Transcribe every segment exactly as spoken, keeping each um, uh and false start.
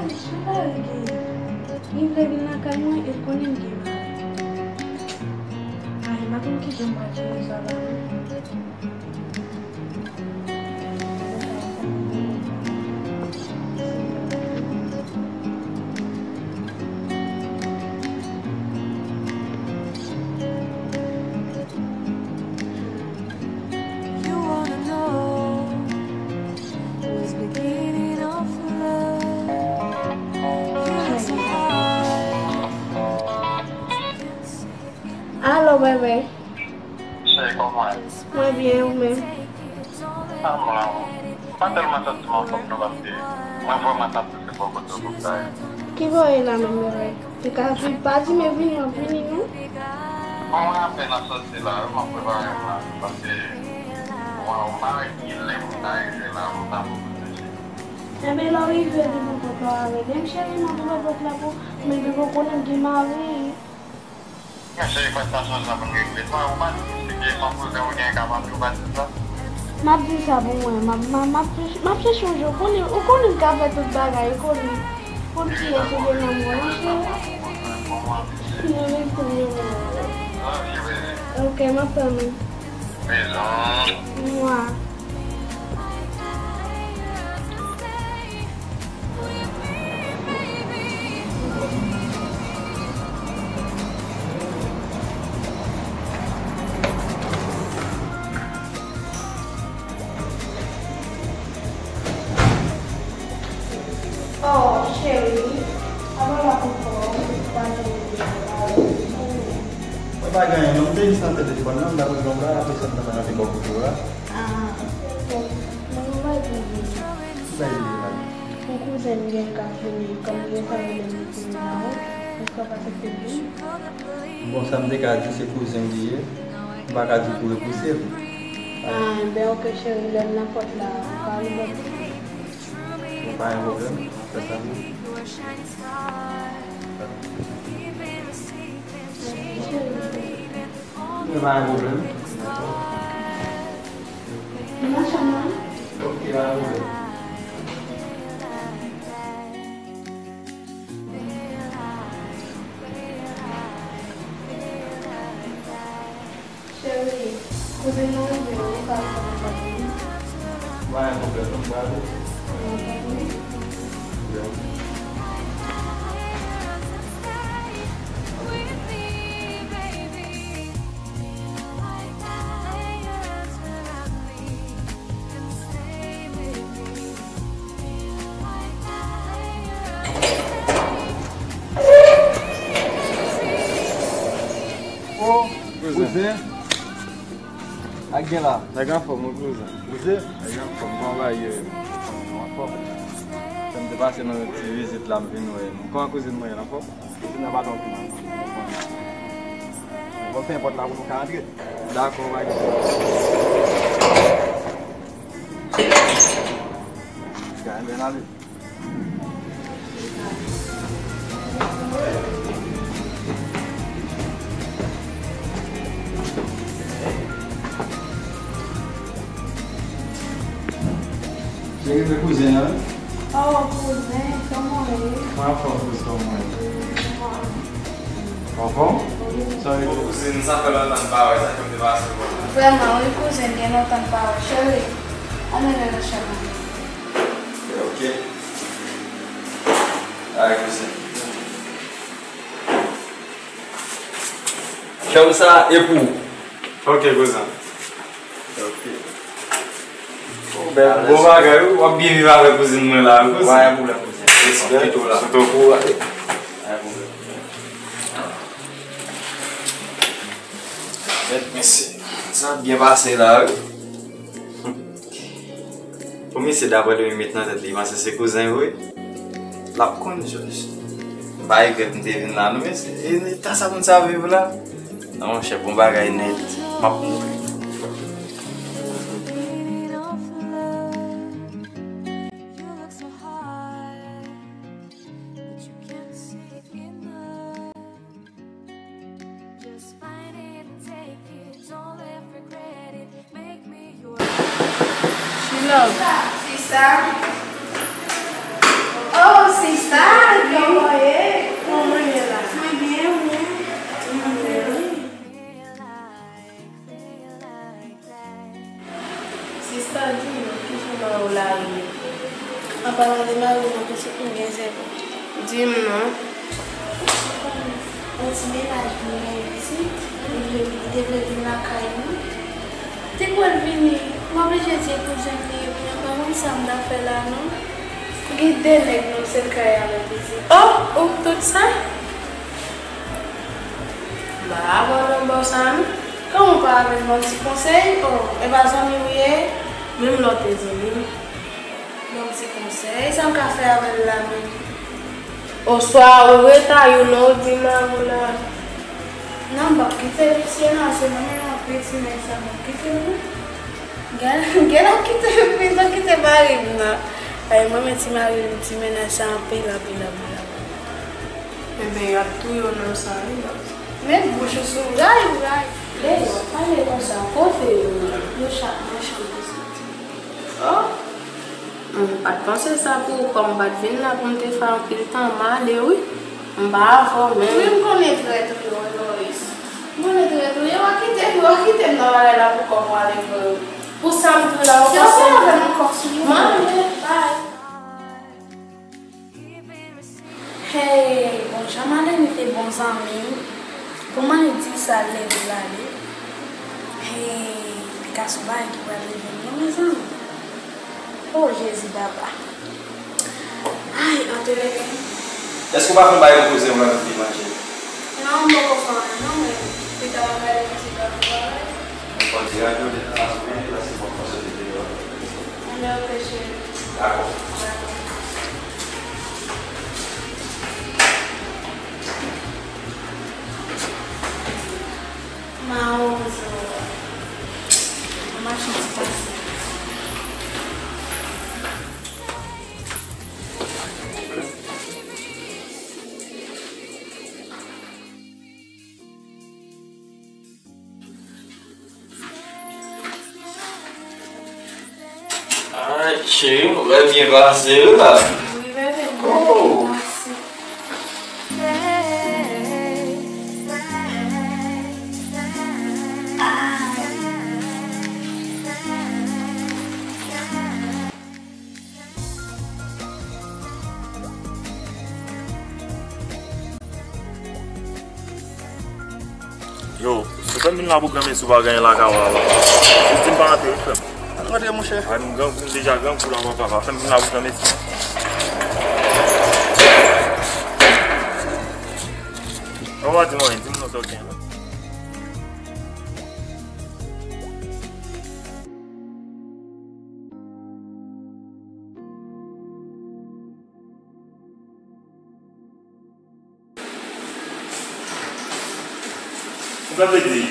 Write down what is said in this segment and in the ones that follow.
Chita rete. Li vle vin lakay mwen e l konnen m gen mari. Ay, m pa konn kijan m pral jere sa la non. You wanna know who's beginning of love? You look so hard. Alo, bebe. Cheri, kòman w ye? Mwen byen, ou menm? Ah, mwen la, wi. M pa tèlman santi m anfòm non, paske mwen vrèman t ap soufri bò kote w pou m ta ye. Ki bò w ye la menm, bebe? Li ka vi-, pa di men vini, w ap vini non. Bon, mwen apèn ap sòti la wi, m ap prepare m la, paske mwen, ou pa wè ki lè pou m ta rive la, pou m ta pran pwoteje. Enben, lè w rive, depi w pòt la, rele m, cheri, m ap ouvè pòt la pou ou, men depi w konnen m gen mari. Men cheri, fè sa chanje la pou n regle. Mwen, ou pa di m si ke son kouzen ou gen ka pa di, ou pa di sa. M ap di sa pou mwen. M ap, m ap, m ap chèche, m ap chèche yon jan. Ou konnen, ou konnen m ka fè tout bagay, ou konnen. Pou m tiye sou de nan mwen, cheri. Mwen menm tou, mwen menm. Ok, m ap tann ou. Mwa. Oh, cheri, apa la pou kò, pa janm oubli sa. Mwen pa gen anyen non, m te jis nan telefòn nan, m t ap regle yon bagay, apre sa m t ap nan bò kote w la. Ah, bon, mwen yon bagay pou w di. Ki bagay li ye la? Yon kouzen m gen k ap vini, kòm li gentan rele m pou vini la, èske w p ap aksepte l vini? Bon, sa m te ka di, se kouzen w li ye, m pa ka di pou repouse l. Ah, enben, ok, cheri, lè m nan pòt la, ou ka ouvè pou mwen. Bon, pa gen pwoblèm, m ap fè sa pou ou. Mèsi, cheri. Men pa gen pwoblèm. Ou nan chanm nan? Ok, pa gen pwoblèm. Cheri, kouzen nan rive wi, ou ka al fè yon bagay. Pa gen pwoblèm, non, m prale. Ou nan tande? Wi. Oh, kouzen. Ak gen la. Nèg anfòm, wi, kouzen. Kouzen? Nèg anfòm, kòman bagay yo ye? Anfòm. Fè m te pase nan yon ti vizit la, m vin wè. Kòman kouzin mwen ye, l anfòm? Kouzin nan pa twò anfòm. Bon, fè pòt la pou nou ka antre. Dakò, pa gen pwoblèm. Ka, enben, n ale. Cheri, men kouzen an. Oh, kouzen, kòman w ye? Mwen anfòm, kouzen, kòman w ye? Mwen anfòm? Wi. Sa w ye? Bon, kouzen, sa fè lontan n pa wè, sa k te pase w? Vrèman, wi, kouzen, gen lontan n pa wè. Cheri, ann ale nan chanm nan. Ok. Ay, kouzen. Chanm sa e pou ou. Ok, kouzen. Ok. Bon, bèl, bon bagay, wi. W ap byen viv avèk kouzin mwen la, wi, kouzen. Pa gen pwoblèm, kouzen. Respè. Kite w la. Sou ton kou, wi. Pa gen pwoblèm. Mèt mesye, sa ap byen pase la, wi. Pou misye, daprè li menm, li met nan tèt li, li panse se kouzen vre. L ap konn jòj. M pa regrèt m te vin la, non, mesye. E eta sa moun sa viv la? Non, monchè, bon bagay nèt. M ap mouri. She love. Sista. Oh, sista, An palan de mari m, pitit m gen zèt an. Di m non. Ou konn yon ti mennaj mwen gen isit, li vle, li te vle vin lakay nou. Te kwè l vini, m oblije di kouzen m li ye, kounye a m pa konn sa m ta fè la non. Gen de nèg nan sèl kay avèk pitit. Oh, ou tout sa? M pa ba w non bò sa non. Kòman w pa vin ban m ti konsèy? Oh, e pa zanmi w ye? Menm lè w te zanmi m. Ban m ti konsèy, sa m ka fè avè l la menm? Oswa ou retayou lè w di mari w la. Non, m p ap kite misye non, se mwen menm anpil ti nèg sa m ap kite l non. Gen, gen l ap kite, pito kite mari m nan. Ay, mwen menm ti mari m, ti mennaj sa anpil, anpil, anpil, anpil. Enben, y ap touye w nan sa wi, baz. Met bouch ou sou ray, ray. Deyò, pale konsa, kote yo ye? Yo chak nan chanm yo soti. Oh! M pa t panse sa pou ou, kòm m pa t vin la pou m te fè anpil tan, m ale wi. M pa avè w menm. Wi, m konnen trèt ou yo, Loris. M konnen trèt ou ye, w a kite m, w a kite m nan bagay la pou kò m w ale vre wi. Pou sa m tou la, w panse. Yo, w avè m ankò sou yo. M ale, bye. Hey, bon, jan Maleni te bon zanmi m, kòman li di sa lè l ale? Hey, li ka son bagay ki pral rive m non, mezanmi. Oh, Jezi, papa. Ay, antre. Èske w pa fè bay repoze mwen anvi manje? Non, m poko fè anyen non, men pita m ap gade pitit la pou bagay. Fò di radyo de tan aswè la, se bon konsèy de deyò. Anben, ok, cheri. Dakò. Dakò. Mawozo. An mache ti pase. Ay, cheri, ou trè byen pase wi la. Wi, bebe, m trè byen pase. Yo, ou fè m vin la pou granmesi w pa genyen lakay w la, la. Jis di m pa antre wi, frè m. Antre, monchè. Ay, m grangou, m deja grangou la, papa. Fè m vin la pou granmesi. Ou pa di m anyen, di m non sa w gen la. Sa vle di,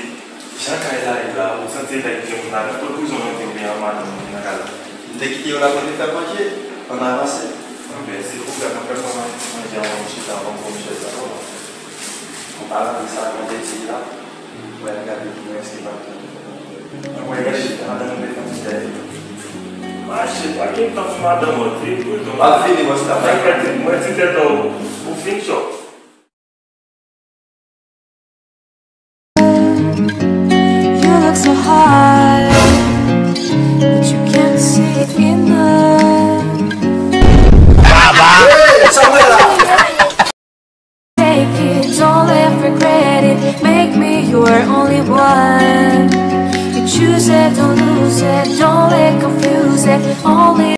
jan kay la ye la, ou santi se nèg gen moun ladan, kot kouzin w mete oubyen madanm ou ki nan kay la? M te kite yo la pou yo te fè manje, ann avanse. Anben, se pwoblèm nan fè m pran manje an, mwen chita anvan m pran chèz la, kòman? Ou pa rantre sa mwen te di la? Mwen gade pou mwen èske pa gen. Mwen gade madanm mwen fè ti dèyè. Mache, pa gen tan pou madanm ou, te prizon. M ap vini, mwen, stop. Mwen ti, mwen ti tèt ou, ou fin chòk. You look so hard, but you can't see it in the Hey, sa mwen la. Take it, don't let regret it. Make me your only one. You choose it, don't lose it. Don't let confuse it. Only